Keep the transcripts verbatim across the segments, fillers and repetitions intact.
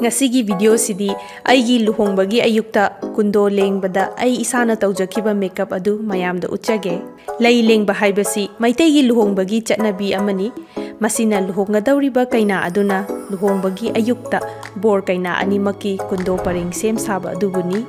ꯉꯁꯤꯒꯤ ꯚꯤꯗꯤꯑꯣꯁꯤꯗꯤ ꯑꯩꯒꯤ ꯂꯨꯍꯣꯡꯕꯒꯤ ꯑꯌꯨꯛꯇ ꯀꯨꯟꯗꯣ ꯂꯦꯡꯕꯗ ꯑꯩ ꯏꯁꯥꯅ ꯇꯧꯖꯈꯤꯕ ꯃꯦꯀꯞ ꯑꯗꯨ ꯃꯌꯥꯝꯗ ꯎꯠꯆꯒꯦ꯫ ꯂꯩ ꯂꯦꯡꯕ ꯍꯥꯏꯕꯁꯤ ꯃꯩꯇꯩꯒꯤ ꯂꯨꯍꯣꯡꯕꯒꯤ ꯆꯠꯅꯕꯤ ꯑꯃꯅꯤ꯫ ꯃꯁꯤꯅ ꯂꯨꯍꯣꯡꯒꯗꯧꯔꯤꯕ ꯀꯩꯅꯥ ꯑꯗꯨꯅ ꯂꯨꯍꯣꯡꯕꯒꯤ ꯑꯌꯨꯛꯇ ꯕꯣꯔ ꯀꯩꯅꯥ ꯑꯅꯤꯃꯛꯀꯤ ꯀꯨꯟꯗꯣ ꯄꯔꯦꯡ ꯁꯦꯝ ꯁꯥꯕ ꯑꯗꯨꯕꯨꯅꯤ꯫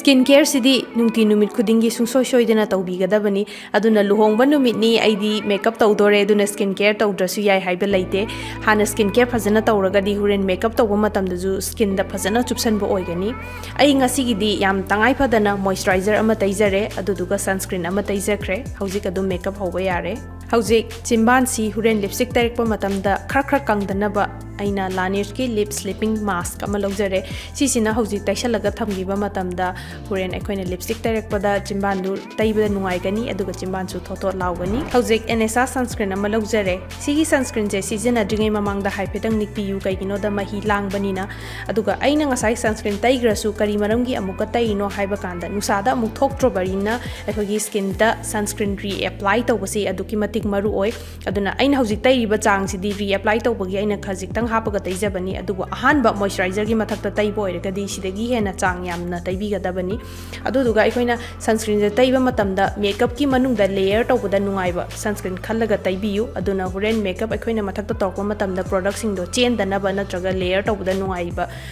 Skin careꯁꯤꯗꯤ ꯅꯨꯡꯇꯤ ꯅꯨꯃꯤꯠ ꯈꯨꯗꯤꯡꯒꯤ ꯁꯨꯡꯁꯣꯏ ꯁꯣꯏꯗꯅ ꯇꯧꯕꯤꯒꯗꯕꯅꯤ꯫ ꯑꯗꯨꯅ ꯂꯨꯍꯣꯡꯕ ꯅꯨꯃꯤꯠꯅꯤ, ꯑꯩꯗꯤ ꯃꯦꯀꯞ ꯇꯧꯗꯣꯔꯦ, ꯑꯗꯨꯅ skin care ꯇꯧꯗ꯭ꯔꯁꯨ ꯌꯥꯏ ꯍꯥꯏꯕ ꯂꯩꯇꯦ꯫ ꯍꯥꯟꯅ skin care ꯐꯖꯅ ꯇꯧꯔꯒꯗꯤ ꯍꯣꯔꯦꯟ ꯃꯦꯀꯞ ꯇꯧꯕ ꯃꯇꯝꯗꯁꯨ skinꯗ ꯐꯖꯅ ꯆꯨꯞꯁꯟꯕ ꯑꯣꯏꯒꯅꯤ꯫ ꯑꯩ ꯉꯁꯤꯒꯤꯗꯤ ꯌꯥꯝ ꯇꯉꯥꯏ ꯐꯗꯅ moisturizer ꯑꯃ ꯇꯩꯖꯔꯦ, ꯑꯗꯨꯗꯨꯒ sunscreen ꯑꯃ ꯇꯩꯖꯈ꯭ꯔꯦ꯫ ꯍꯧꯖꯤꯛ ꯑꯗꯨꯝ ꯃꯦꯀꯞ ꯍꯧꯕ ꯌꯥꯔꯦ꯫ ꯍꯧꯖꯤꯛ ꯆꯤꯝꯕꯥꯟꯁꯤ ꯍꯣꯔꯦꯟ lipstick ꯇꯩꯔꯛꯄ ꯃꯇꯝꯗ ꯈꯔ ꯈꯔ ꯀꯪꯗꯅꯕ ꯑꯩꯅ Laneigeꯀꯤ lip sleeping mask ꯑꯃ ꯂꯧꯖꯔꯦ꯫ ꯁꯤꯁꯤꯅ ꯍꯧꯖꯤꯛ ꯇꯩꯁꯜꯂꯒ ꯊꯝꯈꯤꯕ ꯃꯇꯝꯗ ꯍꯣꯔꯦꯟ ꯑꯩꯈꯣꯏꯅ lipstick ꯇꯩꯔꯛꯄꯗ ꯆꯤꯝꯕꯥꯟꯗꯨ ꯇꯩꯕꯗ ꯅꯨꯡꯉꯥꯏꯒꯅꯤ, ꯑꯗꯨꯒ ꯆꯤꯝꯕꯥꯟꯁꯨ ꯊꯣꯠ ꯊꯣꯠ ꯂꯥꯎꯒꯅꯤ꯫ ꯍꯧꯖꯤꯛ ꯑꯦꯅꯦꯁꯥ sunscreen ꯑꯃ ꯂꯧꯖꯔꯦ꯫ ꯁꯤꯒꯤ sunscreenꯁꯦ ꯁꯤꯖꯤꯟꯅꯗ꯭ꯔꯤꯉꯩ ꯃꯃꯥꯡꯗ ꯍꯥꯏꯐꯦꯠꯇꯪ ꯅꯤꯛꯄꯤꯌꯨ, ꯀꯩꯒꯤꯅꯣꯗ ꯃꯍꯤ ꯂꯥꯡꯕꯅꯤꯅ꯫ ꯑꯗꯨꯒ ꯑꯩꯅ ꯉꯁꯥꯏ sunscreen ꯇꯩꯈ꯭ꯔꯁꯨ ꯀꯔꯤ ꯃꯔꯝꯒꯤ ꯑꯃꯨꯛꯀ ꯇꯩꯔꯤꯅꯣ ꯍꯥꯏꯕ ꯀꯥꯟꯗ, ꯅꯨꯡꯁꯥꯗ ꯑꯃꯨꯛ ꯊꯣꯛꯇ꯭ꯔꯕꯅꯤꯅ ꯑꯩꯈꯣꯏꯒꯤ skinꯗ sunscreen reapply ꯇꯧꯕꯁꯤ ꯑꯗꯨꯛꯀꯤ ꯃꯇꯤꯛ ꯃꯔꯨ ꯑꯣꯏ꯫ ꯑꯗꯨꯅ ꯑꯩꯅ ꯍꯧꯖꯤꯛ ꯇꯩꯔꯤꯕ ꯆꯥꯡꯁꯤꯗꯤ reapply ꯇꯧꯕꯒꯤ ꯑꯩꯅ ꯈꯖꯤꯛꯇꯪ ꯍꯥꯞꯄꯒ ꯇꯩꯖꯕꯅꯤ, ꯑꯗꯨꯕꯨ ꯑꯍꯥꯟꯕ moisturizerꯒꯤ ꯃꯊꯛꯇ ꯇꯩꯕ ꯑꯣꯏꯔꯒꯗꯤ ꯁꯤꯗꯒꯤ ꯍꯦꯟꯅ ꯆꯥꯡ ꯌꯥꯝꯅ ꯇꯩꯕꯤꯒꯗꯕꯅꯤ꯫ ꯑꯗꯨꯗꯨꯒ ꯑꯩꯈꯣꯏꯅ sunscreenꯁꯦ ꯇꯩꯕ ꯃꯇꯝꯗ makeupꯀꯤ ꯃꯅꯨꯡꯗ layer ꯇꯧꯕꯗ ꯅꯨꯡꯉꯥꯏꯕ sunscreen ꯈꯜꯂꯒ ꯇꯩꯕꯤꯌꯨ꯫ ꯑꯗꯨꯅ ꯍꯣꯔꯦꯟ makeup ꯑꯩꯈꯣꯏꯅ ꯃꯊꯛꯇ ꯇꯧꯔꯛꯄ ꯃꯇꯝꯗ productꯁꯤꯡꯗꯣ ꯆꯦꯟꯗꯅꯕ ꯅꯠꯇ꯭ꯔꯒ layer ꯇꯧꯕꯗ ꯅꯨꯡꯉꯥꯏꯕ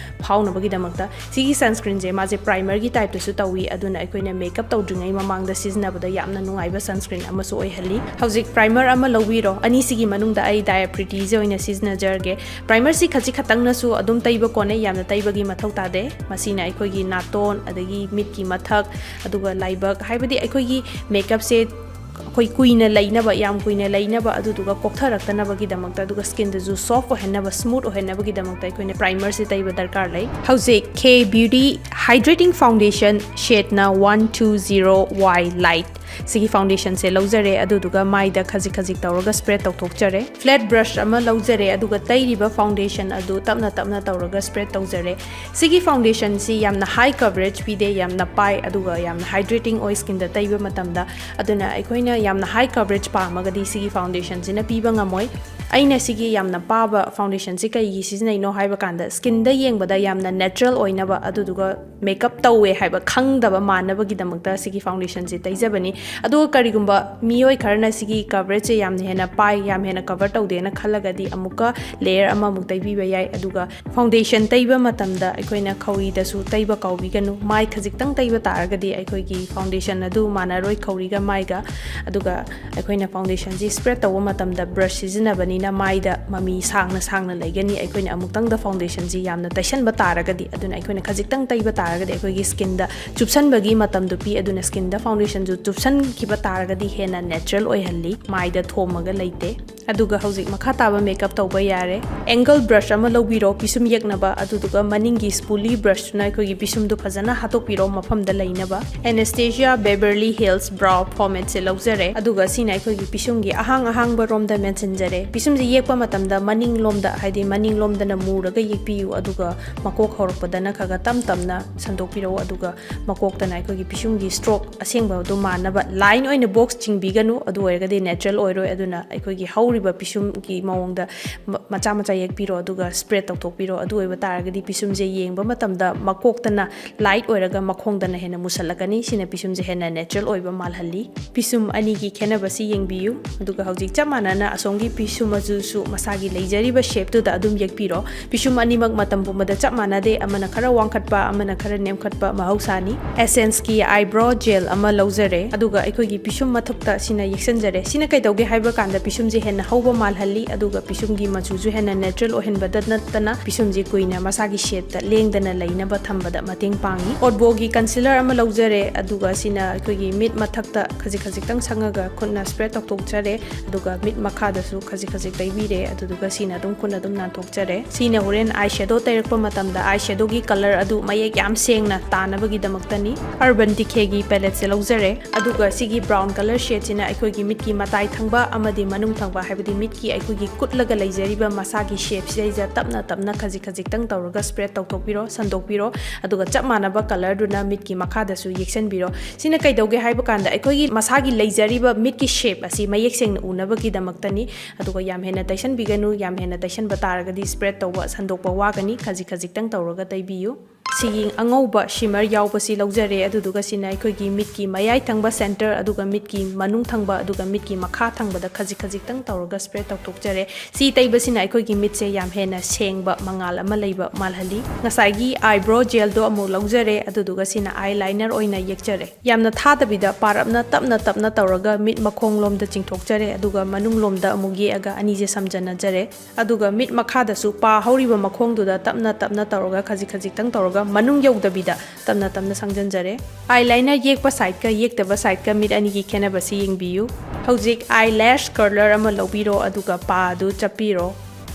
ꯐꯥꯎꯅꯕꯒꯤꯗꯃꯛꯇ꯫ ꯁꯤꯒꯤ sunscreenꯁꯦ ꯃꯥꯁꯦ primerꯒꯤ typeꯇꯁꯨ ꯇꯧꯏ, ꯑꯗꯨꯅ ꯑꯩꯈꯣꯏꯅ makeup ꯇꯧꯗ꯭ꯔꯤꯉꯩ ꯃꯃꯥꯡꯗ ꯁꯤꯖꯤꯟꯅꯕꯗ ꯌꯥꯝꯅ ꯅꯨꯡꯉꯥꯏꯕ sunscreen ꯑꯃꯁꯨ ꯑꯣꯏꯍꯜꯂꯤ꯫ ꯍꯧꯖꯤꯛ primer ꯑꯃ ꯂꯧꯕꯤꯔꯣ꯫ ꯑꯅꯤꯁꯤꯒꯤ ꯃꯅꯨꯡꯗ ꯑꯩ Diaprityꯁꯦ ꯑꯣꯏꯅ ꯁꯤꯖꯤꯟꯅꯖꯔꯒꯦ꯫ Primerꯁꯤ ꯈꯖꯤꯛ ꯈꯛꯇꯪꯅꯁꯨ ꯑꯗꯨꯝ ꯇꯩꯕ ꯀꯣꯟꯅꯩ, ꯌꯥꯝꯅ ꯇꯩꯕꯒꯤ ꯃꯊꯧ ꯇꯥꯗꯦ꯫ ꯃꯁꯤꯅ ꯑꯩꯈꯣꯏꯒꯤ ꯅꯥꯇꯣꯟ, ꯑꯗꯒꯤ ꯃꯤꯠꯀꯤ ꯃꯊꯛ, ꯑꯗꯨꯒ ꯂꯥꯏꯕꯛ, ꯍꯥꯏꯕꯗꯤ ꯑꯩꯈꯣꯏꯒꯤ makeupꯁꯦ ꯑꯩꯈꯣꯏ ꯀꯨꯏꯅ ꯂꯩꯅꯕ, ꯌꯥꯝ ꯀꯨꯏꯅ ꯂꯩꯅꯕ, ꯑꯗꯨꯗꯨꯒ ꯀꯣꯛꯊꯔꯛꯇꯅꯕꯒꯤꯗꯃꯛꯇ, ꯑꯗꯨꯒ skinꯗꯁꯨ soft ꯑꯣꯏꯍꯟꯅꯕ, smooth ꯑꯣꯏꯍꯟꯅꯕꯒꯤꯗꯃꯛꯇ ꯑꯩꯈꯣꯏꯅ primerꯁꯦ ꯇꯩꯕ ꯗꯔꯀꯥꯔ ꯂꯩ꯫ ꯍꯧꯖꯤꯛ Kay Beauty Hydrating Foundation shadeꯅ one two zero Y Light꯫ ꯁꯤꯒꯤ ꯐꯥꯎꯟꯗꯦꯁꯟꯁꯦ ꯂꯧꯖꯔꯦ, ꯑꯗꯨꯗꯨꯒ ꯃꯥꯏꯗ ꯈꯖꯤꯛ ꯈꯖꯤꯛ ꯇꯧꯔꯒ ꯁ꯭ꯄ꯭ꯔꯦꯗ ꯇꯧꯊꯣꯛꯆꯔꯦ꯫ ꯐ꯭ꯂꯦꯠ ꯕ꯭ꯔꯁ ꯑꯃ ꯂꯧꯖꯔꯦ, ꯑꯗꯨꯒ ꯇꯩꯔꯤꯕ ꯐꯥꯎꯟꯗꯦꯁꯟ ꯑꯗꯨ ꯇꯞꯅ ꯇꯞꯅ ꯇꯧꯔꯒ ꯁ꯭ꯄ꯭ꯔꯦꯗ ꯇꯧꯖꯔꯦ꯫ ꯁꯤꯒꯤ ꯐꯥꯎꯟꯗꯦꯁꯟꯁꯤ ꯌꯥꯝꯅ ꯍꯥꯏ ꯀꯕꯔꯦꯖ ꯄꯤꯗꯦ, ꯌꯥꯝꯅ ꯄꯥꯏ, ꯑꯗꯨꯒ ꯌꯥꯝꯅ ꯍꯥꯏꯗ꯭ꯔꯦꯇꯤꯡ ꯑꯣꯏ ꯁ꯭ꯀꯤꯟꯗ ꯇꯩꯕ ꯃꯇꯝꯗ꯫ ꯑꯗꯨꯅ ꯑꯩꯈꯣꯏꯅ ꯌꯥꯝꯅ ꯍꯥꯏ ꯀꯕꯔꯦꯖ ꯄꯥꯝꯃꯒꯗꯤ ꯁꯤꯒꯤ ꯐꯥꯎꯟꯗꯦꯁꯟꯁꯤꯅ ꯄꯤꯕ ꯉꯝꯃꯣꯏ꯫ ꯑꯩꯅ ꯁꯤꯒꯤ ꯌꯥꯝꯅ ꯄꯥꯕ ꯐꯥꯎꯟꯗꯦꯁꯟꯁꯤ ꯀꯩꯒꯤ ꯁꯤꯖꯤꯟꯅꯩꯅꯣ ꯍꯥꯏꯕ ꯀꯥꯟꯗ, ꯁ꯭ꯀꯤꯟꯗ ꯌꯦꯡꯕꯗ ꯌꯥꯝꯅ ꯅꯦꯆꯔꯦꯜ ꯑꯣꯏꯅꯕ, ꯑꯗꯨꯗꯨꯒ ꯃꯦꯀꯞ ꯇꯧꯋꯦ ꯍꯥꯏꯕ ꯈꯪꯗꯕ ꯃꯥꯟꯅꯕꯒꯤꯗꯃꯛꯇ ꯁꯤꯒꯤ ꯐꯥꯎꯟꯗꯦꯁꯟꯁꯦ ꯇꯩꯖꯕꯅꯤ꯫ ꯑꯗꯨꯒ ꯀꯔꯤꯒꯨꯝꯕ ꯃꯤꯑꯣꯏ ꯈꯔꯅ ꯁꯤꯒꯤ ꯀꯕꯔꯦꯖꯁꯦ ꯌꯥꯝꯅ ꯍꯦꯟꯅ ꯄꯥꯏ, ꯌꯥꯝ ꯍꯦꯟꯅ ꯀꯕꯔ ꯇꯧꯗꯦꯅ ꯈꯜꯂꯒꯗꯤ, ꯑꯃꯨꯛꯀ ꯂꯦꯌꯔ ꯑꯃꯃꯨꯛ ꯇꯩꯕꯤꯕ ꯌꯥꯏ꯫ ꯑꯗꯨꯒ ꯐꯥꯎꯟꯗꯦꯁꯟ ꯇꯩꯕ ꯃꯇꯝꯗ ꯑꯩꯈꯣꯏꯅ ꯈꯧꯔꯤꯗꯁꯨ ꯇꯩꯕ ꯀꯥꯎꯕꯤꯒꯅꯨ꯫ ꯃꯥꯏ ꯈꯖꯤꯛꯇꯪ ꯇꯩꯕ ꯇꯥꯔꯒꯗꯤ ꯑꯩꯈꯣꯏꯒꯤ ꯐꯥꯎꯟꯗꯦꯁꯟ ꯑꯗꯨ ꯃꯥꯟꯅꯔꯣꯏ ꯈꯧꯔꯤꯒ ꯃꯥꯏꯒ꯫ ꯑꯗꯨꯒ ꯑꯩꯈꯣꯏꯅ ꯐꯥꯎꯟꯗꯦꯁꯟꯁꯤ ꯁ꯭ꯄ꯭ꯔꯦꯗ ꯇꯧꯕ ꯃꯇꯝꯗ ꯕ꯭ꯔꯁ ꯁꯤꯖꯤꯟꯅꯕꯅꯤꯅ ꯃꯥꯏꯗ ꯃꯃꯤ ꯁꯥꯡꯅ ꯁꯥꯡꯅ ꯂꯩꯒꯅꯤ꯫ ꯑꯩꯈꯣꯏꯅ ꯑꯃꯨꯛꯇꯪꯗ ꯐꯥꯎꯟꯗꯦꯁꯟꯁꯤ ꯌꯥꯝꯅ ꯇꯩꯁꯟꯕ ꯇꯥꯔꯒꯗꯤ, ꯑꯗꯨꯅ ꯑꯩꯈꯣꯏꯅ ꯈꯖꯤꯛꯇꯪ ꯇꯩꯕ ꯇꯥꯔꯒꯗꯤ ꯑꯩꯈꯣꯏꯒꯤ ꯁ꯭ꯀꯤꯟꯗ ꯆꯨꯞꯁꯟꯕꯒꯤ ꯃꯇꯝꯗꯨ ꯄꯤ꯫ ꯑꯗꯨꯅ ꯁ꯭ꯀꯤꯟꯗ ꯐꯥꯎꯟꯗꯦꯁꯟꯁꯨ ꯆꯨꯞꯁꯟꯈꯤꯕ ꯇꯥꯔꯒꯗꯤ ꯍꯦꯟꯅ ꯅꯦꯆꯔꯦꯜ ꯑꯣꯏꯍꯜꯂꯤ, ꯃꯥꯏꯗ ꯊꯣꯝꯃꯒ ꯂꯩꯇꯦ꯫ ꯑꯗꯨꯒ ꯍꯧꯖꯤꯛ ꯃꯈꯥ ꯇꯥꯕ ꯃꯦꯀꯞ ꯇꯧꯕ ꯌꯥꯔꯦ꯫ ꯑꯦꯡꯒꯜ ꯕ꯭ꯔꯁ ꯑꯃ ꯂꯧꯕꯤꯔꯣ, ꯄꯤꯁꯨꯝ ꯌꯦꯛꯅꯕ, ꯑꯗꯨꯗꯨꯒ ꯃꯅꯤꯡꯒꯤ ꯁ꯭ꯄꯨꯂꯤ ꯕ꯭ꯔꯁꯇꯨꯅ ꯑꯩꯈꯣꯏꯒꯤ ꯄꯤꯁꯨꯝꯗꯨ ꯐꯖꯅ ꯍꯥꯠꯇꯣꯛꯄꯤꯔꯣ ꯃꯐꯝꯗ ꯂꯩꯅꯕ꯫ ꯑꯦꯅꯦꯁꯇꯦꯁꯤꯌꯥ ꯕꯦꯕꯔꯂꯤ ꯍꯤꯜꯁ ꯕ꯭ꯔꯥꯎ ꯄꯣꯃꯦꯗꯁꯦ ꯂꯧꯖꯔꯦ, ꯑꯗꯨꯒ ꯁꯤꯅ ꯑꯩꯈꯣꯏꯒꯤ ꯄꯤꯁꯨꯝꯒꯤ ꯑꯍꯥꯡ ꯑꯍꯥꯡꯕ ꯔꯣꯝꯗ ꯃꯦꯟꯁꯤꯟꯖꯔꯦ꯫ ꯄꯤꯁꯨꯝꯁꯦ ꯌꯦꯛꯄ ꯃꯇꯝꯗ ꯃꯅꯤꯡꯂꯣꯝꯗ, ꯍꯥꯏꯗꯤ ꯃꯅꯤꯡꯂꯣꯝꯗꯅ ꯃꯨꯔꯒ ꯌꯦꯛꯄꯤꯌꯨ, ꯑꯗꯨꯒ ꯃꯀꯣꯛ ꯍꯧꯔꯛꯄꯗꯅ ꯈꯔ ꯈꯔ ꯇꯞ ꯇꯞꯅ ꯁꯟꯗꯣꯛꯄꯤꯔꯛꯎ, ꯑꯗꯨꯒ ꯃꯀꯣꯛꯇꯅ ꯑꯩꯈꯣꯏꯒꯤ ꯄꯤꯁꯨꯝꯒꯤ ꯁ꯭ꯇ꯭ꯔꯣꯛ ꯑꯁꯦꯡꯕꯗꯣ ꯃꯥꯟꯅꯕ ꯂꯥꯏꯟ ꯑꯣꯏꯅ ꯕꯣꯛꯁ ꯆꯤꯡꯕꯤꯒꯅꯨ, ꯑꯗꯨ ꯑꯣꯏꯔꯒꯗꯤ ꯅꯦꯆꯔꯦꯜ ꯑꯣꯏꯔꯣꯏ꯫ ꯑꯗꯨꯅ ꯑꯩꯈꯣꯏꯒꯤ ꯍꯧꯔꯤꯕ ꯄꯤꯁꯨꯝꯒꯤ ꯃꯑꯣꯡꯗ ꯃ-, ꯃꯆꯥ ꯃꯆꯥ ꯌꯦꯛꯄꯤꯔꯣ, ꯑꯗꯨꯒ ꯁ꯭ꯄ꯭ꯔꯦꯗ ꯇꯧꯊꯣꯛꯄꯤꯔꯣ꯫ ꯑꯗꯨ ꯑꯣꯏꯕ ꯇꯥꯔꯒꯗꯤ ꯄꯤꯁꯨꯝꯁꯦ ꯌꯦꯡꯕ ꯃꯇꯝꯗ ꯃꯀꯣꯛꯇꯅ ꯂꯥꯏꯠ ꯑꯣꯏꯔꯒ ꯃꯈꯣꯡꯗꯅ ꯍꯦꯟꯅ ꯃꯨꯁꯜꯂꯛꯀꯅꯤ꯫ ꯁꯤꯅ ꯄꯤꯁꯨꯝꯁꯦ ꯍꯦꯟꯅ ꯅꯦꯆꯔꯦꯜ ꯑꯣꯏꯕ ꯃꯥꯜꯍꯜꯂꯤ꯫ ꯄꯤꯁꯨꯝ ꯑꯅꯤꯒꯤ ꯈꯦꯠꯅꯕꯁꯤ ꯌꯦꯡꯕꯤꯌꯨ꯫ ꯑꯗꯨꯒ ꯍꯧꯖꯤꯛ ꯆꯞ ꯃꯥꯟꯅꯅ ꯑꯁꯣꯝꯒꯤ ꯄꯤꯁꯨꯝ ꯑꯗꯨꯁꯨ ꯃꯁꯥꯒꯤ ꯂꯩꯖꯔꯤꯕ ꯁꯦꯞꯇꯨꯗ ꯑꯗꯨꯝ ꯌꯦꯛꯄꯤꯔꯣ꯫ ꯄꯤꯁꯨꯝ ꯑꯅꯤꯃꯛ ꯃꯇꯝ ꯄꯨꯝꯕꯗ ꯆꯞ ꯃꯥꯟꯅꯗꯦ, ꯑꯃꯅ ꯈꯔ ꯋꯥꯡꯈꯠꯄ, ꯑꯃꯅ ꯈꯔ ꯅꯦꯝꯈꯠꯄ ꯃꯍꯧꯁꯥꯅꯤ꯫ ꯑꯦꯁꯦꯟꯁꯀꯤ ꯑꯥꯏꯕ꯭ꯔꯣ ꯖꯦꯜ ꯑꯃ ꯂꯧꯖꯔꯦ, ꯑꯗꯨꯒ ꯑꯩꯈꯣꯏꯒꯤ ꯄꯤꯁꯨꯝ ꯃꯊꯛꯇ ꯁꯤꯅ ꯌꯦꯛꯁꯟꯖꯔꯦ꯫ ꯁꯤꯅ ꯀꯩꯗꯧꯒꯦ ꯍꯥꯏꯕ ꯀꯥꯟꯗ ꯄꯤꯁꯨꯝꯁꯦ ꯍꯦꯟꯅ ꯍꯧꯕ ꯃꯥꯜꯍꯜꯂꯤ, ꯑꯗꯨꯒ ꯄꯤꯁꯨꯝꯒꯤ ꯃꯆꯨꯁꯨ ꯍꯦꯟꯅ natural ꯑꯣꯏꯍꯟꯕꯗ ꯅꯠꯇꯅ ꯄꯤꯁꯨꯝꯁꯤ ꯀꯨꯏꯅ ꯃꯁꯥꯒꯤ shapeꯇ ꯂꯦꯡꯗꯅ ꯂꯩꯅꯕ ꯊꯝꯕꯗ ꯃꯇꯦꯡ ꯄꯥꯡꯉꯤ꯫ Oddbourꯒꯤ concealer ꯑꯃ ꯂꯧꯖꯔꯦ, ꯑꯗꯨꯒ ꯁꯤꯅ ꯑꯩꯈꯣꯏꯒꯤ ꯃꯤꯠ ꯃꯊꯛꯇ ꯈꯖꯤꯛ ꯈꯖꯤꯛꯇꯪ ꯁꯪꯉꯒ ꯈꯨꯠꯅ spread ꯇꯧꯊꯣꯛꯆꯔꯦ, ꯑꯗꯨꯒ ꯃꯤꯠ ꯃꯈꯥꯗꯁꯨ ꯈꯖꯤꯛ ꯈꯖꯤꯛ ꯇꯩꯕꯤꯔꯦ, ꯑꯗꯨꯗꯨꯒ ꯁꯤꯅ ꯑꯗꯨꯝ ꯈꯨꯠꯅ ꯑꯗꯨꯝ ꯅꯥꯟꯊꯣꯛꯆꯔꯦ꯫ ꯁꯤꯅ ꯍꯣꯔꯦꯟ eye shadow ꯇꯩꯔꯛꯄ ꯃꯇꯝꯗ eye shadowꯒꯤ colour ꯑꯗꯨ ꯃꯌꯦꯛ ꯌꯥꯝ ꯁꯦꯡꯅ ꯇꯥꯅꯕꯒꯤꯗꯃꯛꯇꯅꯤ꯫ Urban Decayꯒꯤ paletteꯁꯦ ꯂꯧꯖꯔꯦ, ꯑꯗꯨꯒ ꯁꯤꯒꯤ brown colour shadeꯁꯤꯅ ꯑꯩꯈꯣꯏꯒꯤ ꯃꯤꯠꯀꯤ ꯃꯇꯥꯏ ꯊꯪꯕ ꯑꯃꯗꯤ ꯃꯅꯨꯡ ꯊꯪꯕ, ꯍꯥꯏꯕꯗꯤ ꯃꯤꯠꯀꯤ ꯑꯩꯈꯣꯏꯒꯤ ꯀꯨꯠꯂꯒ ꯂꯩꯖꯔꯤꯕ ꯃꯁꯥꯒꯤ shapeꯁꯤꯗꯩꯁꯤꯗ ꯇꯞꯅ ꯇꯞꯅ ꯈꯖꯤꯛ ꯈꯖꯤꯛꯇꯪ ꯇꯧꯔꯒ spread ꯇꯧꯊꯣꯛꯄꯤꯔꯣ, ꯁꯟꯗꯣꯛꯄꯤꯔꯣ, ꯑꯗꯨꯒ ꯆꯞ ꯃꯥꯟꯅꯕ colourꯗꯨꯅ ꯃꯤꯠꯀꯤ ꯃꯈꯥꯗꯁꯨ ꯌꯦꯛꯁꯟꯕꯤꯔꯣ꯫ ꯁꯤꯅ ꯀꯩꯗꯧꯒꯦ ꯍꯥꯏꯕ ꯀꯥꯟꯗ ꯑꯩꯈꯣꯏꯒꯤ ꯃꯁꯥꯒꯤ ꯂꯩꯖꯔꯤꯕ ꯃꯤꯠꯀꯤ shape ꯑꯁꯤ ꯃꯌꯦꯛ ꯁꯦꯡꯅ ꯎꯅꯕꯒꯤꯗꯃꯛꯇꯅꯤ꯫ ꯑꯗꯨꯒ ꯌꯥꯝ ꯍꯦꯟꯅ ꯇꯩꯁꯟꯕꯤꯒꯅꯨ, ꯌꯥꯝ ꯍꯦꯟꯅ ꯇꯩꯁꯟꯕ ꯇꯥꯔꯒꯗꯤ spread ꯇꯧꯕ, ꯁꯟꯗꯣꯛꯄ ꯋꯥꯒꯅꯤ, ꯈꯖꯤꯛ ꯈꯖꯤꯛꯇꯪ ꯇꯧꯔꯒ ꯇꯩꯕꯤꯌꯨ꯫ ꯁꯤꯒꯤ ꯑꯉꯧꯕ shimmer ꯌꯥꯎꯕꯁꯤ ꯂꯧꯖꯔꯦ, ꯑꯗꯨꯗꯨꯒ ꯁꯤꯅ ꯑꯩꯈꯣꯏꯒꯤ ꯃꯤꯠꯀꯤ ꯃꯌꯥꯏ ꯊꯪꯕ center, ꯑꯗꯨꯒ ꯃꯤꯠꯀꯤ ꯃꯅꯨꯡ ꯊꯪꯕ, ꯑꯗꯨꯒ ꯃꯤꯠꯀꯤ ꯃꯈꯥ ꯊꯪꯕꯗ ꯈꯖꯤꯛ ꯈꯖꯤꯛꯇꯪ ꯇꯧꯔꯒ spread ꯇꯧꯊꯣꯛꯆꯔꯦ꯫ ꯁꯤ ꯇꯩꯕꯁꯤꯅ ꯑꯩꯈꯣꯏꯒꯤ ꯃꯤꯠꯁꯦ ꯌꯥꯝ ꯍꯦꯟꯅ ꯁꯦꯡꯕ, ꯃꯉꯥꯜ ꯑꯃ ꯂꯩꯕ ꯃꯥꯜꯍꯜꯂꯤ꯫ ꯉꯁꯥꯏꯒꯤ eyebrow gelꯗꯣ ꯑꯃꯨꯛ ꯂꯧꯖꯔꯦ, ꯑꯗꯨꯗꯨꯒ ꯁꯤꯅ eyeliner ꯑꯣꯏꯅ ꯌꯦꯛꯆꯔꯦ꯫ ꯌꯥꯝꯅ ꯊꯥꯗꯕꯤꯗ ꯄꯥꯔꯞꯅ ꯇꯞꯅ ꯇꯞꯅ ꯇꯧꯔꯒ ꯃꯤꯠ ꯃꯈꯣꯡ ꯂꯣꯝꯗ ꯆꯤꯡꯊꯣꯛꯆꯔꯦ, ꯑꯗꯨꯒ ꯃꯅꯨꯡ ꯂꯣꯝꯗ ꯑꯃꯨꯛ ꯌꯦꯛꯑꯒ ꯑꯅꯤꯁꯦ ꯁꯝꯖꯟꯅꯖꯔꯦ꯫ ꯑꯗꯨꯒ ꯃꯤꯠ ꯃꯈꯥꯗꯁꯨ ꯄꯥ ꯍꯧꯔꯤꯕ ꯃꯈꯣꯡꯗꯨꯗ ꯇꯞꯅ ꯇꯞꯅ ꯇꯧꯔꯒ, ꯈꯖꯤꯛ ꯈꯖꯤꯛꯇꯪ ꯇꯧꯔꯒ, ꯃꯅꯨꯡ ꯌꯧꯗꯕꯤꯗ ꯇꯞꯅ ꯇꯞꯅ ꯁꯪꯖꯟꯖꯔꯦ꯫ Eyeliner ꯌꯦꯛꯄ sideꯀ ꯌꯦꯛꯇꯕ sideꯀ ꯃꯤꯠ ꯑꯅꯤꯒꯤ ꯈꯦꯠꯅꯕꯁꯤ ꯌꯦꯡꯕꯤꯌꯨ꯫ ꯍꯧꯖꯤꯛ eyelash curler ꯑꯃ ꯂꯧꯕꯤꯔꯣ, ꯑꯗꯨꯒ ꯄꯥ ꯑꯗꯨ ꯆꯞꯄꯤꯔꯣ꯫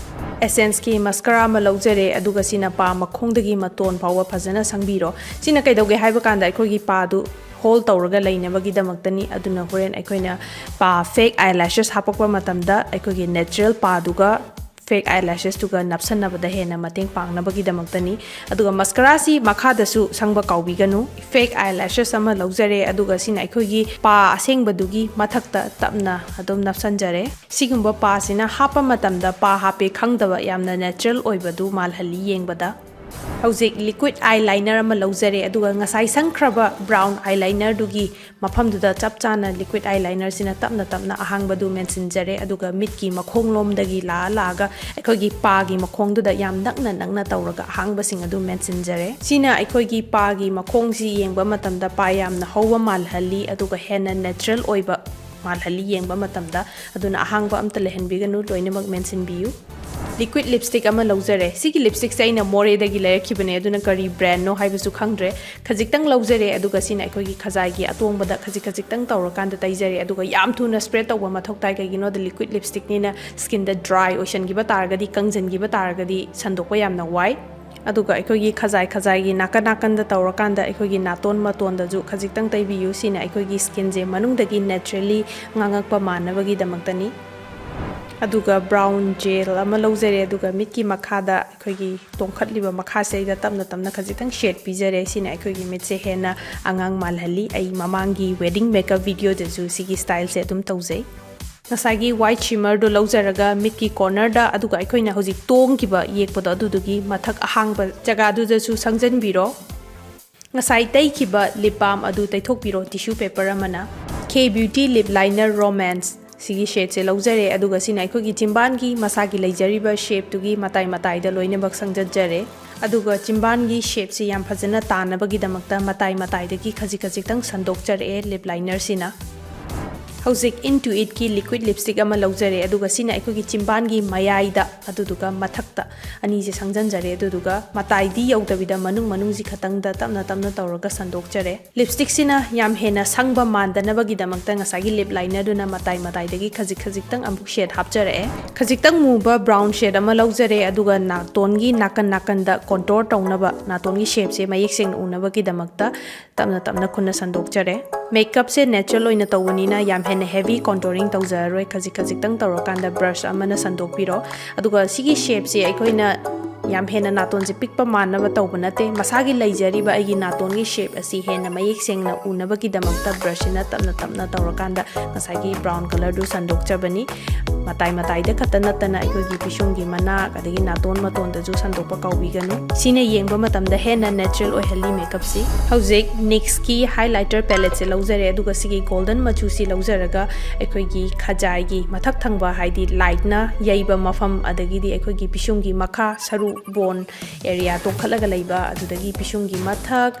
Essenceꯀꯤ mascara ꯑꯃ ꯂꯧꯖꯔꯦ, ꯑꯗꯨꯒ ꯁꯤꯅ ꯄꯥ ꯃꯈꯣꯡꯗꯒꯤ ꯃꯇꯣꯟ ꯐꯥꯎꯕ ꯐꯖꯅ ꯁꯪꯕꯤꯔꯣ꯫ ꯁꯤꯅ ꯀꯩꯗꯧꯒꯦ ꯍꯥꯏꯕ ꯀꯥꯟꯗ ꯑꯩꯈꯣꯏꯒꯤ ꯄꯥꯗꯨ hold ꯇꯧꯔꯒ ꯂꯩꯅꯕꯒꯤꯗꯃꯛꯇꯅꯤ꯫ ꯑꯗꯨꯅ ꯍꯣꯔꯦꯟ ꯑꯩꯈꯣꯏꯅ ꯄꯥ fake eyelashes ꯍꯥꯞꯄꯛꯄ ꯃꯇꯝꯗ ꯑꯩꯈꯣꯏꯒꯤ natural ꯄꯥꯗꯨꯒ fake eyelashesꯇꯨꯒ ꯅꯞꯁꯟꯅꯕꯗ ꯍꯦꯟꯅ ꯃꯇꯦꯡ ꯄꯥꯡꯅꯕꯒꯤꯗꯃꯛꯇꯅꯤ꯫ ꯑꯗꯨꯒ mascaraꯁꯤ ꯃꯈꯥꯗꯁꯨ ꯁꯪꯕ ꯀꯥꯎꯕꯤꯒꯅꯨ꯫ Fake eyelashes ꯑꯃ ꯂꯧꯖꯔꯦ, ꯑꯗꯨꯒ ꯁꯤꯅ ꯑꯩꯈꯣꯏꯒꯤ ꯄꯥ ꯑꯁꯦꯡꯕꯗꯨꯒꯤ ꯃꯊꯛꯇ ꯇꯞꯅ ꯑꯗꯨꯝ ꯅꯞꯁꯟꯖꯔꯦ꯫ ꯁꯤꯒꯨꯝꯕ ꯄꯥꯁꯤꯅ ꯍꯥꯞꯄ ꯃꯇꯝꯗ ꯄꯥ ꯍꯥꯞꯄꯦ ꯈꯪꯗꯕ, ꯌꯥꯝꯅ natural ꯑꯣꯏꯕꯗꯨ ꯃꯥꯜꯍꯜꯂꯤ ꯌꯦꯡꯕꯗ꯫ ꯍꯧꯖꯤꯛ liquid eyeliner ꯑꯃ ꯂꯧꯖꯔꯦ, ꯑꯗꯨꯒ ꯉꯁꯥꯏ ꯁꯪꯈ꯭ꯔꯕ brown eyelinerꯗꯨꯒꯤ ꯃꯐꯝꯗꯨꯗ ꯆꯞ ꯆꯥꯅ liquid eyelinerꯁꯤꯅ ꯇꯞꯅ ꯇꯞꯅ ꯑꯍꯥꯡꯕꯗꯨ ꯃꯦꯟꯁꯤꯟꯖꯔꯦ, ꯑꯗꯨꯒ ꯃꯤꯠꯀꯤ ꯃꯈꯣꯡꯂꯣꯝꯗꯒꯤ ꯂꯥꯛꯑ ꯂꯥꯛꯑꯒ ꯑꯩꯈꯣꯏꯒꯤ ꯄꯥꯒꯤ ꯃꯈꯣꯡꯗꯨꯗ ꯌꯥꯝ ꯅꯛꯅ ꯅꯛꯅ ꯇꯧꯔꯒ ꯑꯍꯥꯡꯕꯁꯤꯡ ꯑꯗꯨ ꯃꯦꯟꯁꯤꯟꯖꯔꯦ꯫ ꯁꯤꯅ ꯑꯩꯈꯣꯏꯒꯤ ꯄꯥꯒꯤ ꯃꯈꯣꯡꯁꯤ ꯌꯦꯡꯕ ꯃꯇꯝꯗ ꯄꯥ ꯌꯥꯝꯅ ꯍꯧꯕ ꯃꯥꯜꯍꯜꯂꯤ, ꯑꯗꯨꯒ ꯍꯦꯟꯅ natural ꯑꯣꯏꯕ ꯃꯥꯜꯍꯜꯂꯤ ꯌꯦꯡꯕ ꯃꯇꯝꯗ꯫ ꯑꯗꯨꯅ ꯑꯍꯥꯡꯕ ꯑꯝꯇ ꯂꯩꯍꯟꯕꯤꯒꯅꯨ, ꯂꯣꯏꯅꯃꯛ ꯃꯦꯟꯁꯤꯟꯕꯤꯌꯨ꯫ ꯂꯤꯀ꯭ꯋꯤꯠ ꯂꯤꯞꯁꯇꯤꯛ ꯑꯃ ꯂꯧꯖꯔꯦ꯫ ꯁꯤꯒꯤ ꯂꯤꯞꯁꯇꯤꯛꯁꯦ ꯑꯩꯅ ꯃꯣꯔꯦꯗꯒꯤ ꯂꯩꯔꯛꯈꯤꯕꯅꯦ, ꯑꯗꯨꯅ ꯀꯔꯤ ꯕ꯭ꯔꯥꯟꯅꯣ ꯍꯥꯏꯕꯁꯨ ꯈꯪꯗ꯭ꯔꯦ꯫ ꯈꯖꯤꯛꯇꯪ ꯂꯧꯖꯔꯦ, ꯑꯗꯨꯒ ꯁꯤꯅ ꯑꯩꯈꯣꯏꯒꯤ ꯈꯖꯥꯏꯒꯤ ꯑꯇꯣꯡꯕꯗ ꯈꯖꯤꯛ ꯈꯖꯤꯛꯇꯪ ꯇꯧꯔꯀꯥꯟꯗ ꯇꯩꯖꯔꯦ꯫ ꯑꯗꯨꯒ ꯌꯥꯝ ꯊꯨꯅ ꯁ꯭ꯄ꯭ꯔꯦꯗ ꯇꯧꯕ ꯃꯊꯧ ꯇꯥꯏ, ꯀꯩꯒꯤꯅꯣꯗ ꯂꯤꯀ꯭ꯋꯤꯠ ꯂꯤꯞꯁꯇꯤꯛꯅꯤꯅ ꯁ꯭ꯀꯤꯟꯗ ꯗ꯭ꯔꯥꯏ ꯑꯣꯏꯁꯟꯈꯤꯕ ꯇꯥꯔꯒꯗꯤ, ꯀꯪꯁꯤꯟꯈꯤꯕ ꯇꯥꯔꯒꯗꯤ ꯁꯟꯗꯣꯛꯄ ꯌꯥꯝꯅ ꯋꯥꯏ꯫ ꯑꯗꯨꯒ ꯑꯩꯈꯣꯏꯒꯤ ꯈꯖꯥꯏ ꯈꯖꯥꯏꯒꯤ ꯅꯥꯀꯟ ꯅꯥꯀꯟꯗ ꯇꯧꯔꯀꯥꯟꯗ ꯑꯩꯈꯣꯏꯒꯤ ꯅꯥꯇꯣꯟ ꯃꯇꯣꯟꯗꯁꯨ ꯈꯖꯤꯛꯇꯪ ꯇꯩꯕꯤꯌꯨ꯫ ꯁꯤꯅ ꯑꯩꯈꯣꯏꯒꯤ ꯁ꯭ꯀꯤꯟꯁꯦ ꯃꯅꯨꯡꯗꯒꯤ ꯅꯦꯆꯔꯦꯜꯂꯤ ꯉꯥꯡꯉꯛꯄ ꯃꯥꯟꯅꯕꯒꯤꯗꯃꯛꯇꯅꯤ꯫ ꯑꯗꯨꯒ ꯕ꯭ꯔꯥꯎꯟ ꯖꯦꯜ ꯑꯃ ꯂꯧꯖꯔꯦ, ꯑꯗꯨꯒ ꯃꯤꯠꯀꯤ ꯃꯈꯥꯗ ꯑꯩꯈꯣꯏꯒꯤ ꯇꯣꯡꯈꯠꯂꯤꯕ ꯃꯈꯥꯁꯤꯗ ꯇꯞꯅ ꯇꯞꯅ ꯈꯖꯤꯛꯇꯪ ꯁꯦꯠ ꯄꯤꯖꯔꯦ꯫ ꯁꯤꯅ ꯑꯩꯈꯣꯏꯒꯤ ꯃꯤꯠꯁꯦ ꯍꯦꯟꯅ ꯑꯉꯥꯡ ꯃꯥꯜꯍꯜꯂꯤ꯫ ꯑꯩ ꯃꯃꯥꯡꯒꯤ ꯋꯦꯗꯤꯡ ꯃꯦꯀꯞ ꯚꯤꯗꯤꯑꯣꯗꯁꯨ ꯁꯤꯒꯤ ꯁ꯭ꯇꯥꯏꯜꯁꯦ ꯑꯗꯨꯝ ꯇꯧꯖꯩ꯫ ꯉꯁꯥꯏꯒꯤ ꯋꯥꯏꯠ ꯁꯤꯃꯔꯗꯣ ꯂꯧꯖꯔꯒ ꯃꯤꯠꯀꯤ ꯀꯣꯔꯅꯔꯗ, ꯑꯗꯨꯒ ꯑꯩꯈꯣꯏꯅ ꯍꯧꯖꯤꯛ ꯇꯣꯡꯈꯤꯕ ꯌꯦꯛꯄꯗꯣ ꯑꯗꯨꯗꯨꯒꯤ ꯃꯊꯛ ꯑꯍꯥꯡꯕ ꯖꯒꯥꯗꯨꯗꯁꯨ ꯁꯪꯖꯟꯕꯤꯔꯣ꯫ ꯉꯁꯥꯏ ꯇꯩꯈꯤꯕ ꯂꯤꯞ ꯕꯥꯝ ꯑꯗꯨ ꯇꯩꯊꯣꯛꯄꯤꯔꯣ ꯇꯤꯁꯨ ꯄꯦꯄꯔ ꯑꯃꯅ꯫ ꯈꯦ ꯕ꯭ꯌꯨꯇꯤ ꯂꯤꯞ ꯂꯥꯏꯅꯔ ꯔꯣꯃꯥꯟꯁ ꯁꯤꯒꯤ ꯁꯦꯠꯁꯦ ꯂꯧꯖꯔꯦ, ꯑꯗꯨꯒ ꯁꯤꯅ ꯑꯩꯈꯣꯏꯒꯤ ꯆꯤꯝꯕꯥꯟꯒꯤ ꯃꯁꯥꯒꯤ ꯂꯩꯖꯔꯤꯕ ꯁꯦꯞꯇꯨꯒꯤ ꯃꯇꯥꯏ ꯃꯇꯥꯏꯗ ꯂꯣꯏꯅꯃꯛ ꯁꯪꯖꯟꯖꯔꯦ꯫ ꯑꯗꯨꯒ ꯆꯤꯝꯕꯥꯟꯒꯤ ꯁꯦꯞꯁꯤ ꯌꯥꯝ ꯐꯖꯅ ꯇꯥꯅꯕꯒꯤꯗꯃꯛꯇ ꯃꯇꯥꯏ ꯃꯇꯥꯏꯗꯒꯤ ꯈꯖꯤꯛ ꯈꯖꯤꯛꯇꯪ ꯁꯟꯗꯣꯛꯆꯔꯛꯑꯦ ꯂꯤꯞ ꯂꯥꯏꯅꯔꯁꯤꯅ꯫ ꯍꯧꯖꯤꯛ ꯏꯟꯇꯨ ꯏꯠꯀꯤ ꯂꯤꯀ꯭ꯋꯤꯠ ꯂꯤꯞꯁꯇꯤꯛ ꯑꯃ ꯂꯧꯖꯔꯦ, ꯑꯗꯨꯒ ꯁꯤꯅ ꯑꯩꯈꯣꯏꯒꯤ ꯆꯤꯝꯕꯥꯟꯒꯤ ꯃꯌꯥꯏꯗ, ꯑꯗꯨꯗꯨꯒ ꯃꯊꯛꯇ ꯑꯅꯤꯁꯦ ꯁꯪꯖꯟꯖꯔꯦ, ꯑꯗꯨꯗꯨꯒ ꯃꯇꯥꯏꯗꯤ ꯌꯧꯗꯕꯤꯗ ꯃꯅꯨꯡ ꯃꯅꯨꯡꯁꯤ ꯈꯛꯇꯪꯗ ꯇꯞꯅ ꯇꯞꯅ ꯇꯧꯔꯒ ꯁꯟꯗꯣꯛꯆꯔꯦ꯫ ꯂꯤꯞꯁꯇꯤꯛꯁꯤꯅ ꯌꯥꯝ ꯍꯦꯟꯅ ꯁꯪꯕ ꯃꯥꯟꯗꯅꯕꯒꯤꯗꯃꯛꯇ ꯉꯁꯥꯏꯒꯤ ꯂꯤꯞ ꯂꯥꯏꯅꯔꯗꯨꯅ ꯃꯇꯥꯏ ꯃꯇꯥꯏꯗꯒꯤ ꯈꯖꯤꯛ ꯈꯖꯤꯛꯇꯪ ꯑꯃꯨꯛ ꯁꯦꯠ ꯍꯥꯞꯆꯔꯛꯑꯦ꯫ ꯈꯖꯤꯛꯇꯪ ꯃꯨꯕ ꯕ꯭ꯔꯥꯎꯟ ꯁꯦꯠ ꯑꯃ ꯂꯧꯖꯔꯦ, ꯑꯗꯨꯒ ꯅꯥꯇꯣꯟꯒꯤ ꯅꯥꯀꯟ ꯅꯥꯀꯟꯗ ꯀꯣꯟꯇꯣꯔ ꯇꯧꯅꯕ, ꯅꯥꯇꯣꯟꯒꯤ ꯁꯦꯞꯁꯦ ꯃꯌꯦꯛ ꯁꯦꯡꯅ ꯎꯅꯕꯒꯤꯗꯃꯛꯇ ꯇꯞꯅ ꯇꯞꯅ ꯈꯨꯠꯅ ꯁꯟꯗꯣꯛꯆꯔꯦ꯫ ꯃꯦꯀꯞꯁꯦ ꯅꯦꯆꯔꯦꯜ ꯑꯣꯏꯅ ꯇꯧꯕꯅꯤꯅ ꯌꯥꯝ ꯍꯦꯟꯅ ꯍꯦꯚꯤ ꯀꯣꯟꯇꯣꯔꯤꯡ ꯇꯧꯖꯔꯔꯣꯏ, ꯈꯖꯤꯛ ꯈꯖꯤꯛꯇꯪ ꯇꯧꯔꯀꯥꯟꯗ ꯕ꯭ꯔꯁ ꯑꯃꯅ ꯁꯟꯗꯣꯛꯄꯤꯔꯣ꯫ ꯑꯗꯨꯒ ꯁꯤꯒꯤ ꯁꯦꯞꯁꯦ ꯑꯩꯈꯣꯏꯅ ꯌꯥꯝ ꯍꯦꯟꯅ ꯅꯥꯇꯣꯟꯁꯦ ꯄꯤꯛꯄ ꯃꯥꯟꯅꯕ ꯇꯧꯕ ꯅꯠꯇꯦ, ꯃꯁꯥꯒꯤ ꯂꯩꯖꯔꯤꯕ ꯑꯩꯒꯤ ꯅꯥꯇꯣꯟꯒꯤ ꯁꯦꯞ ꯑꯁꯤ ꯍꯦꯟꯅ ꯃꯌꯦꯛ ꯁꯦꯡꯅ ꯎꯅꯕꯒꯤꯗꯃꯛꯇ ꯕ꯭ꯔꯁꯁꯤꯅ ꯇꯞꯅ ꯇꯞꯅ ꯇꯧꯔꯀꯥꯟꯗ ꯉꯁꯥꯏꯒꯤ ꯕ꯭ꯔꯥꯎꯟ ꯀꯂꯔꯗꯨ ꯁꯟꯗꯣꯛꯆꯕꯅꯤ꯫ ꯃꯇꯥꯏ ꯃꯇꯥꯏꯗ ꯈꯛꯇ ꯅꯠꯇꯅ ꯑꯩꯈꯣꯏꯒꯤ ꯄꯤꯁꯨꯝꯒꯤ ꯃꯅꯥꯛ ꯑꯗꯒꯤ ꯅꯥꯇꯣꯟ ꯃꯇꯣꯟꯗꯁꯨ ꯁꯟꯗꯣꯛꯄ ꯀꯥꯎꯕꯤꯒꯅꯨ꯫ ꯁꯤꯅ ꯌꯦꯡꯕ ꯃꯇꯝꯗ ꯍꯦꯟꯅ ꯅꯦꯆꯔꯦꯜ ꯑꯣꯏꯍꯜꯂꯤ ꯃꯦꯀꯞꯁꯤ꯫ ꯍꯧꯖꯤꯛ ꯅꯤꯛꯁꯀꯤ ꯍꯥꯏꯂꯥꯏꯇꯔ ꯄꯦꯂꯦꯠꯁꯦ ꯂꯧꯖꯔꯦ, ꯑꯗꯨꯒ ꯁꯤꯒꯤ ꯒꯣꯜꯗꯟ ꯃꯆꯨꯁꯤ ꯂꯧꯖꯔꯒ ꯑꯩꯈꯣꯏꯒꯤ ꯈꯖꯥꯏꯒꯤ ꯃꯊꯛ ꯊꯪꯕ, ꯍꯥꯏꯗꯤ ꯂꯥꯏꯠꯅ ꯌꯩꯕ ꯃꯐꯝ, ꯑꯗꯒꯤꯗꯤ ꯑꯩꯈꯣꯏꯒꯤ ꯄꯤꯁꯨꯝꯒꯤ ꯃꯈꯥ ꯁꯔꯨ, ꯕꯣꯟ ꯑꯦꯔꯤꯌꯥ ꯇꯣꯡꯈꯠꯂꯒ ꯂꯩꯕ, ꯑꯗꯨꯗꯒꯤ ꯄꯤꯁꯨꯝꯒꯤ ꯃꯊꯛ,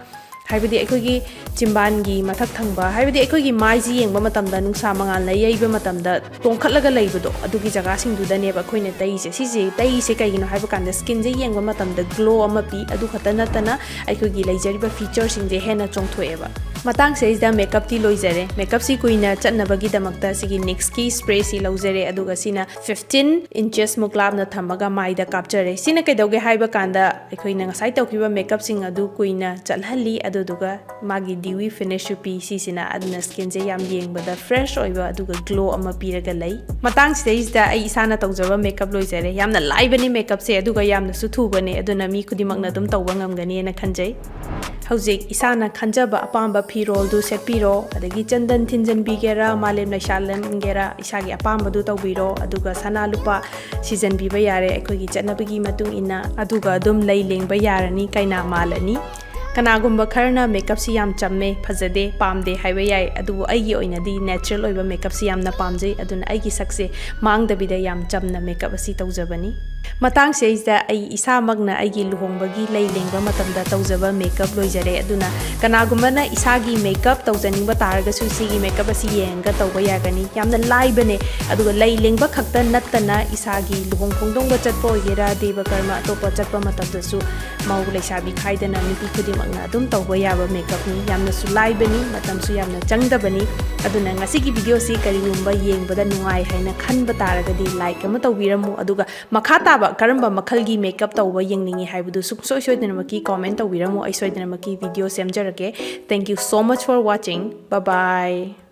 ꯍꯥꯏꯕꯗꯤ ꯑꯩꯈꯣꯏꯒꯤ ꯆꯤꯝꯕꯥꯟꯒꯤ ꯃꯊꯛ ꯊꯪꯕ, ꯍꯥꯏꯕꯗꯤ ꯑꯩꯈꯣꯏꯒꯤ ꯃꯥꯏꯁꯤ ꯌꯦꯡꯕ ꯃꯇꯝꯗ ꯅꯨꯡꯁꯥ ꯃꯉꯥꯜꯅ ꯌꯩꯕ ꯃꯇꯝꯗ ꯇꯣꯡꯈꯠꯂꯒ ꯂꯩꯕꯗꯣ, ꯑꯗꯨꯒꯤ ꯖꯒꯥꯁꯤꯡꯗꯨꯗꯅꯦꯕ ꯑꯩꯈꯣꯏꯅ ꯇꯩꯁꯦ꯫ ꯁꯤꯁꯦ ꯇꯩꯁꯦ ꯀꯩꯒꯤꯅꯣ ꯍꯥꯏꯕ ꯀꯥꯟꯗ ꯁ꯭ꯀꯤꯟꯁꯦ ꯌꯦꯡꯕ ꯃꯇꯝꯗ ꯒ꯭ꯂꯣ ꯑꯃ ꯄꯤ꯫ ꯑꯗꯨ ꯈꯛꯇ ꯅꯠꯇꯅ ꯑꯩꯈꯣꯏꯒꯤ ꯂꯩꯖꯔꯤꯕ ꯐꯤꯆꯔꯁꯤꯡꯁꯦ ꯍꯦꯟꯅ ꯆꯣꯡꯊꯣꯛꯑꯦꯕ꯫ ꯃꯇꯥꯡꯁꯤꯗꯩꯁꯤꯗ ꯃꯦꯀꯞꯇꯤ ꯂꯣꯏꯖꯔꯦ꯫ ꯃꯦꯀꯞꯁꯤ ꯀꯨꯏꯅ ꯆꯠꯅꯕꯒꯤꯗꯃꯛꯇ ꯁꯤꯒꯤ ꯅꯤꯛꯁꯀꯤ ꯁ꯭ꯄ꯭ꯔꯦꯁꯤ ꯂꯧꯖꯔꯦ, ꯑꯗꯨꯒ ꯁꯤꯅ ꯐꯤꯐꯇꯤꯟ ꯏꯟꯆꯦꯁꯃꯨꯛ ꯂꯥꯞꯅ ꯊꯝꯃꯒ ꯃꯥꯏꯗ ꯀꯥꯞꯆꯔꯦ꯫ ꯁꯤꯅ ꯀꯩꯗꯧꯒꯦ ꯍꯥꯏꯕ ꯀꯥꯟꯗ ꯑꯩꯈꯣꯏꯅ ꯉꯁꯥꯏ ꯇꯧꯈꯤꯕ ꯃꯦꯀꯞꯁꯤꯡ ꯑꯗꯨ ꯀꯨꯏꯅ ꯆꯠꯍꯜꯂꯤ, ꯑꯗꯨꯗꯨꯒ ꯃꯥꯒꯤ ꯗ꯭ꯌꯨꯋꯤ ꯐꯤꯅꯤꯁꯁꯨ ꯄꯤ꯫ ꯁꯤꯁꯤꯅ ꯑꯗꯨꯅ ꯁ꯭ꯀꯤꯟꯁꯦ ꯌꯥꯝ ꯌꯦꯡꯕꯗ ꯐ꯭ꯔꯦꯁ ꯑꯣꯏꯕ ꯑꯗꯨꯒ ꯒ꯭ꯂꯣ ꯑꯃ ꯄꯤꯔꯒ ꯂꯩ꯫ ꯃꯇꯥꯡꯁꯤꯗꯩꯁꯤꯗ ꯑꯩ ꯏꯁꯥꯅ ꯇꯧꯖꯕ ꯃꯦꯀꯞ ꯂꯣꯏꯖꯔꯦ꯫ ꯌꯥꯝꯅ ꯂꯥꯏꯕꯅꯤ ꯃꯦꯀꯞꯁꯦ, ꯑꯗꯨꯒ ꯌꯥꯝꯅꯁꯨ ꯊꯨꯕꯅꯦ, ꯑꯗꯨꯅ ꯃꯤ ꯈꯨꯗꯤꯡꯃꯛꯅ ꯑꯗꯨꯝ ꯇꯧꯕ ꯉꯝꯒꯅꯤꯅ ꯈꯟꯖꯩ꯫ ꯍꯧꯖꯤꯛ ꯏꯁꯥꯅ ꯈꯟꯖꯕ ꯑꯄꯥꯝꯕ ꯐꯤꯔꯣꯜꯗꯨ ꯁꯦꯠꯄꯤꯔꯣ, ꯑꯗꯒꯤ ꯆꯟꯗꯟ ꯊꯤꯟꯖꯟꯕꯤꯒꯦꯔꯥ, ꯃꯥꯂꯦꯝ ꯂꯩꯁꯥꯂꯝꯒꯦꯔꯥ, ꯏꯁꯥꯒꯤ ꯑꯄꯥꯝꯕꯗꯨ ꯇꯧꯕꯤꯔꯣ, ꯑꯗꯨꯒ ꯁꯅꯥ ꯂꯨꯄꯥ ꯁꯤꯖꯟꯕꯤꯕ ꯌꯥꯔꯦ ꯑꯩꯈꯣꯏꯒꯤ ꯆꯠꯅꯕꯤꯒꯤ ꯃꯇꯨꯡ ꯏꯟꯅ, ꯑꯗꯨꯒ ꯑꯗꯨꯝ ꯂꯩ ꯂꯦꯡꯕ ꯌꯥꯔꯅꯤ, ꯀꯩꯅꯥ ꯃꯥꯜꯂꯅꯤ꯫ ꯀꯅꯥꯒꯨꯝꯕ ꯈꯔꯅ ꯃꯦꯀꯞꯁꯤ ꯌꯥꯝ ꯆꯝꯃꯦ, ꯐꯖꯗꯦ, ꯄꯥꯝꯗꯦ ꯍꯥꯏꯕ ꯌꯥꯏ, ꯑꯗꯨꯕꯨ ꯑꯩꯒꯤ ꯑꯣꯏꯅꯗꯤ ꯅꯦꯆꯔꯦꯜ ꯑꯣꯏꯕ ꯃꯦꯀꯞꯁꯤ ꯌꯥꯝꯅ ꯄꯥꯝꯖꯩ, ꯑꯗꯨꯅ ꯑꯩꯒꯤ ꯁꯛꯁꯦ ꯃꯥꯡꯗꯕꯤꯗ ꯌꯥꯝ ꯆꯝꯅ ꯃꯦꯀꯞ ꯑꯁꯤ ꯇꯧꯖꯕꯅꯤ꯫ ꯃꯇꯥꯡꯁꯤꯗꯩꯁꯤꯗ ꯑꯩ ꯏꯁꯥꯃꯛꯅ ꯑꯩꯒꯤ ꯂꯨꯍꯣꯡꯕꯒꯤ ꯂꯩ ꯂꯦꯡꯕ ꯃꯇꯝꯗ ꯇꯧꯖꯕ ꯃꯦꯀꯞ ꯂꯣꯏꯖꯔꯦ, ꯑꯗꯨꯅ ꯀꯅꯥꯒꯨꯝꯕꯅ ꯏꯁꯥꯒꯤ ꯃꯦꯀꯞ ꯇꯧꯖꯅꯤꯡꯕ ꯇꯥꯔꯒꯁꯨ ꯁꯤꯒꯤ ꯃꯦꯀꯞ ꯑꯁꯤ ꯌꯦꯡꯉꯒ ꯇꯧꯕ ꯌꯥꯒꯅꯤ꯫ ꯌꯥꯝꯅ ꯂꯥꯏꯕꯅꯦ, ꯑꯗꯨꯒ ꯂꯩ ꯂꯦꯡꯕ ꯈꯛꯇ ꯅꯠꯇꯅ ꯏꯁꯥꯒꯤ ꯂꯨꯍꯣꯡ ꯈꯣꯡꯗꯣꯡꯕ ꯆꯠꯄ ꯑꯣꯏꯒꯦꯔꯥ, ꯗꯦꯕ ꯀꯔꯃ ꯑꯇꯣꯞꯄ ꯆꯠꯄ ꯃꯇꯝꯗꯁꯨ ꯃꯧ ꯂꯩꯁꯥꯕꯤ ꯈꯥꯏꯗꯅ ꯅꯨꯄꯤ ꯈꯨꯗꯤꯡꯃꯛꯅ ꯑꯗꯨꯝ ꯇꯧꯕ ꯌꯥꯕ ꯃꯦꯀꯞꯅꯤ꯫ ꯌꯥꯝꯅꯁꯨ ꯂꯥꯏꯕꯅꯤ, ꯃꯇꯝꯁꯨ ꯌꯥꯝꯅ ꯆꯪꯗꯕꯅꯤ꯫ ꯑꯗꯨꯅ ꯉꯁꯤꯒꯤ ꯚꯤꯗꯤꯑꯣꯁꯤ ꯀꯔꯤꯒꯨꯝꯕ ꯌꯦꯡꯕꯗ ꯅꯨꯡꯉꯥꯏ ꯍꯥꯏꯅ ꯈꯟꯕ ꯇꯥꯔꯒꯗꯤ ꯂꯥꯏꯛ ꯑꯃ ꯇꯧꯕꯤꯔꯝꯃꯨ, ꯑꯗꯨꯒ ꯃꯈꯥ ꯇꯥꯕ ꯀꯔꯝꯕ ꯃꯈꯜꯒꯤ ꯃꯦꯀꯞ ꯇꯧꯕ ꯌꯦꯡꯅꯤꯡꯉꯤ ꯍꯥꯏꯕꯗꯨ ꯁꯨꯡꯁꯣꯏ ꯁꯣꯏꯗꯅꯃꯛꯀꯤ ꯀꯣꯃꯦꯟ ꯇꯧꯕꯤꯔꯝꯃꯨ꯫ ꯑꯩ ꯁꯣꯏꯗꯅꯃꯛꯀꯤ video ꯁꯦꯝꯖꯔꯛꯀꯦ꯫ Thank you so much for watching. Bye bye.